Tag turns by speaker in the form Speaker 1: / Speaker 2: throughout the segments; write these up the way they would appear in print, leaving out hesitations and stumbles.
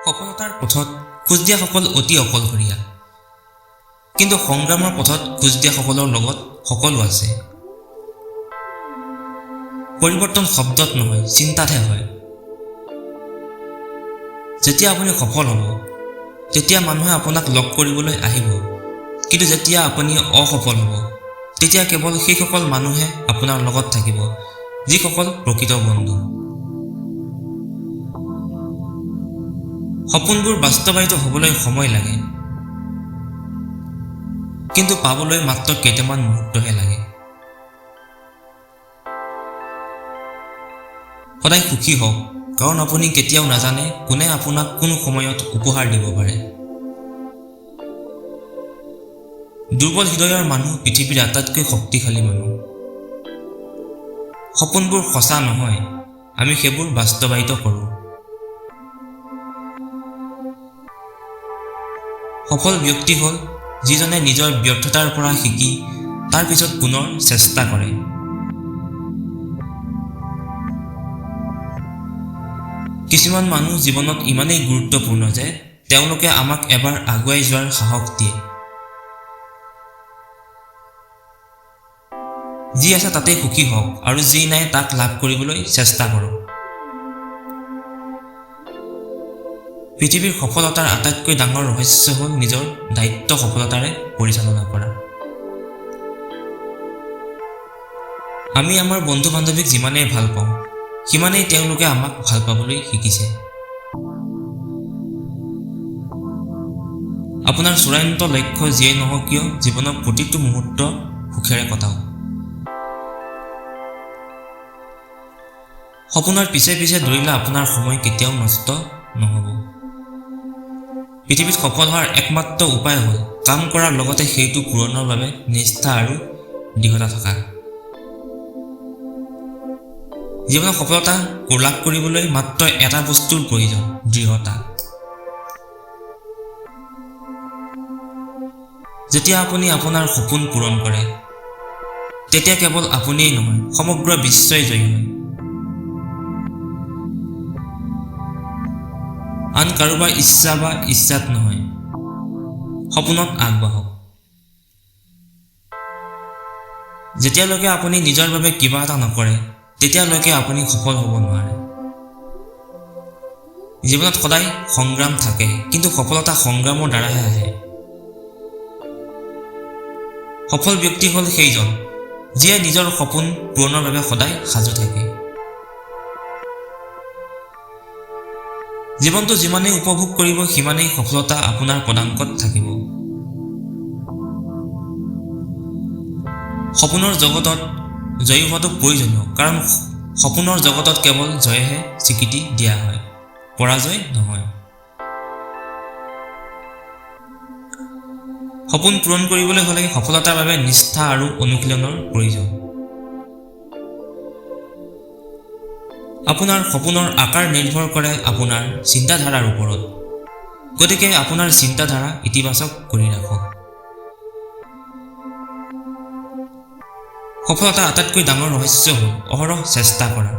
Speaker 1: সফলতাৰ পথত খোজ দিয়াসকল অতি অকলশৰীয়া, কিন্তু সংগ্ৰামৰ পথত খোজ দিয়াসকলৰ লগত সকলো আছে। পৰিৱৰ্তন শব্দত নহয়, চিন্তাতহে হয়। যেতিয়া আপুনি সফল হ'ব, তেতিয়া মানুহে আপোনাক লগ কৰিবলৈ আহিব, কিন্তু যেতিয়া আপুনি অসফল হ'ব, তেতিয়া কেৱল সেইসকল মানুহে আপোনাৰ লগত থাকিব যিসকল প্ৰকৃত বন্ধু। সপোনবোৰ বাস্তৱায়িত হ'বলৈ সময় লাগে, কিন্তু পাবলৈ মাত্ৰ কেইটামান মুহূৰ্তহে লাগে। সদায় সুখী হওক, কাৰণ আপুনি কেতিয়াও নাজানে কোনে আপোনাক কোন সময়ত উপহাৰ দিব পাৰে। দুৰ্বল হৃদয়ৰ মানুহ পৃথিৱীৰ আটাইতকৈ শক্তিশালী মানুহ। সপোনবোৰ সঁচা নহয়, আমি সেইবোৰ বাস্তৱায়িত কৰোঁ। সফল ব্যক্তি হ'ল যিজনে নিজৰ ব্যৰ্থতাৰ পৰা শিকি তাৰ পিছত পুনৰ চেষ্টা কৰে। কিছুমান মানুহ জীৱনত ইমানেই গুৰুত্বপূৰ্ণ যে তেওঁলোকে আমাক এবাৰ আগুৱাই যোৱাৰ সাহস দিয়ে। যি আছে তাতেই সুখী হওক আৰু যি নাই তাক লাভ কৰিবলৈ চেষ্টা কৰক। পৃথিৱীৰ সফলতাৰ আটাইতকৈ ডাঙৰ ৰহস্য হ'ল নিজৰ দায়িত্ব সফলতাৰে পৰিচালনা কৰা। আমি আমাৰ বন্ধু বান্ধৱীক যিমানেই ভাল পাওঁ, সিমানেই তেওঁলোকে আমাক ভাল পাবলৈ শিকিছে। আপোনাৰ চূড়ান্ত লক্ষ্য যিয়েই নহওক কিয়, জীৱনৰ প্ৰতিটো মুহূৰ্ত সুখেৰে কটাওক। সপোনৰ পিছে পিছে দৌৰিলে আপোনাৰ সময় কেতিয়াও নষ্ট নহ'ব। পৃথিৱীত সফল হোৱাৰ একমাত্ৰ উপায় হ'ল কাম কৰাৰ লগতে সেইটো পূৰণৰ বাবে নিষ্ঠা আৰু দৃঢ়তা থকা। জীৱনত সফলতা লাভ কৰিবলৈ মাত্ৰ এটা বস্তুৰ প্ৰয়োজন, দৃঢ়তা। যেতিয়া আপুনি আপোনাৰ সপোন পূৰণ কৰে, তেতিয়া কেৱল আপুনিয়েই নহয়, সমগ্ৰ বিশ্বই জয়ী হয়। আন কাৰোবাৰ ইচ্ছা বা ইচ্ছাত নহয়, সপোনত আগবাঢ়ক। যেতিয়ালৈকে আপুনি নিজৰ বাবে কিবা এটা নকৰে, তেতিয়ালৈকে আপুনি সফল হ'ব নোৱাৰে। জীৱনত সদায় সংগ্ৰাম থাকে, কিন্তু সফলতা সংগ্ৰামৰ দ্বাৰাহে আহে। সফল ব্যক্তি হ'ল সেইজন যিয়ে নিজৰ সপোন পূৰণৰ বাবে সদায় সাজু থাকে। জীৱনটো যিমানেই উপভোগ কৰিব, সিমানেই সফলতা আপোনাৰ পদাংকত থাকিব। সপোনৰ জগতত জয়ী হোৱাটো প্ৰয়োজনীয়, কাৰণ সপোনৰ জগতত কেৱল জয়হে স্বীকৃতি দিয়া হয়, পৰাজয় নহয়। সপোন পূৰণ কৰিবলৈ হ'লে সফলতাৰ বাবে নিষ্ঠা আৰু অনুশীলনৰ প্ৰয়োজন। আপোনাৰ সপোনৰ আকাৰ নিৰ্ভৰ কৰে আপোনাৰ চিন্তাধাৰাৰ ওপৰত, গতিকে আপোনাৰ চিন্তাধাৰা ইতিবাচক কৰি ৰাখক। সফলতাৰ আটাইতকৈ ডাঙৰ ৰহস্য হ'ল অহৰহ চেষ্টা কৰা।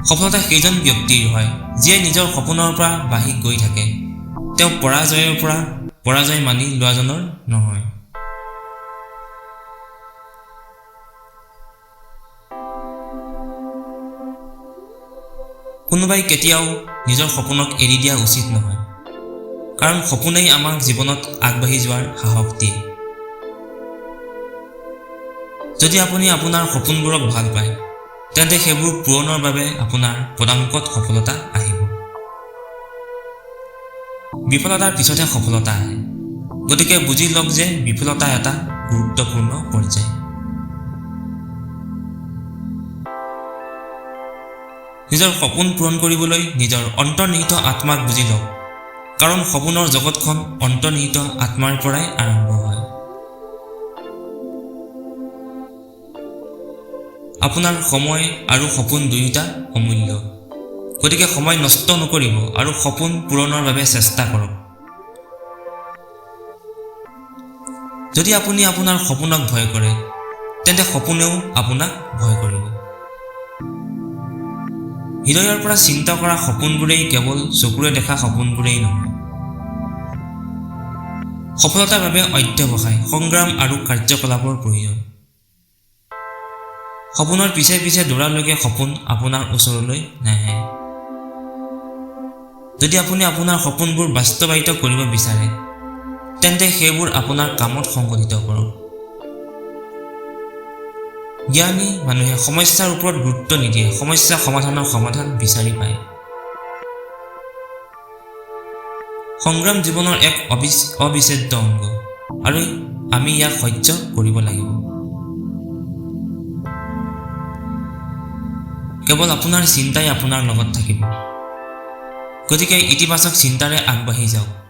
Speaker 1: সফলতা সেইজন ব্যক্তিৰ হয় যিয়ে নিজৰ সপোনৰ পৰা বাঢ়ি গৈ থাকে, তেওঁ পৰাজয়ৰ পৰা পৰাজয় মানি লোৱাজনৰ নহয়। কোনোবাই কেতিয়াও নিজৰ সপোনক এৰি দিয়া উচিত নহয়, কাৰণ সপোনেই আমাক জীৱনত আগবাঢ়ি যোৱাৰ সাহস দিয়ে। যদি আপুনি আপোনাৰ সপোনবোৰক ভাল পায়, তেন্তে সেইবোৰ পূৰণৰ বাবে আপোনাৰ পদাংকত সফলতা আহিব। বিফলতাৰ পিছতহে সফলতা আহে, গতিকে বুজি লওক যে বিফলতা এটা গুৰুত্বপূৰ্ণ পৰ্যায়। নিজৰ সপোন পূৰণ কৰিবলৈ নিজৰ অন্তৰ্নিহিত আত্মাক বুজি লওক, কাৰণ সপোনৰ জগতখন অন্তৰ্নিহিত আত্মাৰ পৰাই আৰম্ভ হয়। আপোনাৰ সময় আৰু সপোন দুয়োটা অমূল্য, গতিকে সময় নষ্ট নকৰিব আৰু সপোন পূৰণৰ বাবে চেষ্টা কৰক। যদি আপুনি আপোনাৰ সপোনক ভয় কৰে, তেন্তে সপোনেও আপোনাক ভয় কৰিব। হৃদয়ৰ পৰা চিন্তা কৰা সপোনবোৰেই কেৱল চকুৰে দেখা সপোনবোৰেই নহয়। সফলতাৰ বাবে অধ্যৱসায়, সংগ্ৰাম আৰু কাৰ্যকলাপৰ প্ৰয়োজন। সপোনৰ পিছে পিছে দৌৰালৈকে সপোন আপোনাৰ ওচৰলৈ নাহে। যদি আপুনি আপোনাৰ সপোনবোৰ বাস্তৱায়িত কৰিব বিচাৰে, তেন্তে সেইবোৰ আপোনাৰ কামত সংগঠিত কৰক। জ্ঞানী মানুহে সমস্যাৰ ওপৰত গুৰুত্ব নিদিয়ে, সমস্যা সমাধানৰ সমাধান বিচাৰি পায়। সংগ্ৰাম জীৱনৰ এক অবিচ্ছেদ্য অংগ আৰু আমি ইয়াক সহ্য কৰিব লাগিব। কেৱল আপোনাৰ চিন্তাই আপোনাৰ লগত থাকিব, গতিকে ইতিবাচক চিন্তাৰে আগবাঢ়ি যাওক।